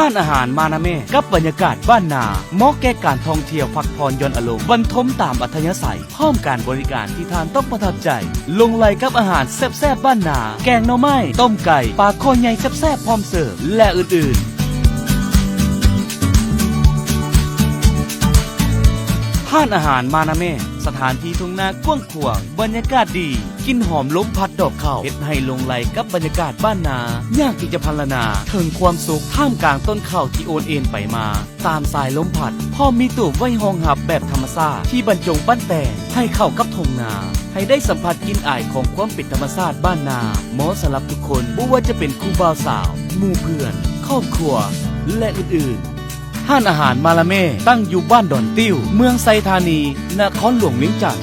ຮ້ານອາຫານມານາແມ່ ກັບບັນຍາກາດບ້ານນາ ເໝາະແກ່ການທ່ອງທ່ຽວ ພັກຜ່ອນຢ່ອນອາລົມ ບັນທົມຕາມອັດທະຍາໄສ ພ້ອມການບໍລິການທີ່ທ່ານຕ້ອງປະທັບໃຈ. ຫຼົງໄຫຼກັບອາຫານແຊບໆບ້ານນາ, ແກງໜໍ່ໄມ້, ຕົ້ມໄກ່, ປາຄໍໃຫຍ່ແຊບໆພ້ອມເສີບ ແລະ ອື່ນໆ. ຮ້ານອາຫານມານາແມ່ ສະຖານທີ່ທົ່ງນາກວ້າງຂວາງ, ບັນຍາກາດດີ, ກິ່ນຫອມລົມພັດດອກເຂົ້າ ເຮັດໃຫ້ຫຼົງໄຫຼກັບບັນຍາກາດບ້ານນາ. ຍາກທີ່ຈະພັນລະນາເຖິງຄວາມສຸກທ່າມກາງຕົ້ນເຂົ້າທີ່ໂອນເອນໄປມາຕາມສາຍລົມພັດ, ພ້ອມມີຕູ້ໄວ້ຮອງຮັບແບບທຳມະຊາດທີ່ບັນຈົງປັ້ນແຕ່ງໃຫ້ເຂົ້າກັບທົ່ງນາ, ໃຫ້ໄດ້ສຳຜັດກິ່ນອາຍຂອງຄວາມເປັນທຳມະຊາດບ້ານນາ. ເໝາະສຳລັບທຸກຄົນ, ບໍ່ວ່າຈະເປັນຄູ່ບ່າວສາວ, ໝູ່ເພື່ອນ, ຄອບຄົວ ແລະ ອື່ນໆ. ຮ້ານອາຫານມາລາແມ່ ຕັ້ງຢູ່ບ້ານດອນຕິ້ວ, ເມືອງໄຊທານີ, ນະຄອນຫຼວງວຽງຈັນ.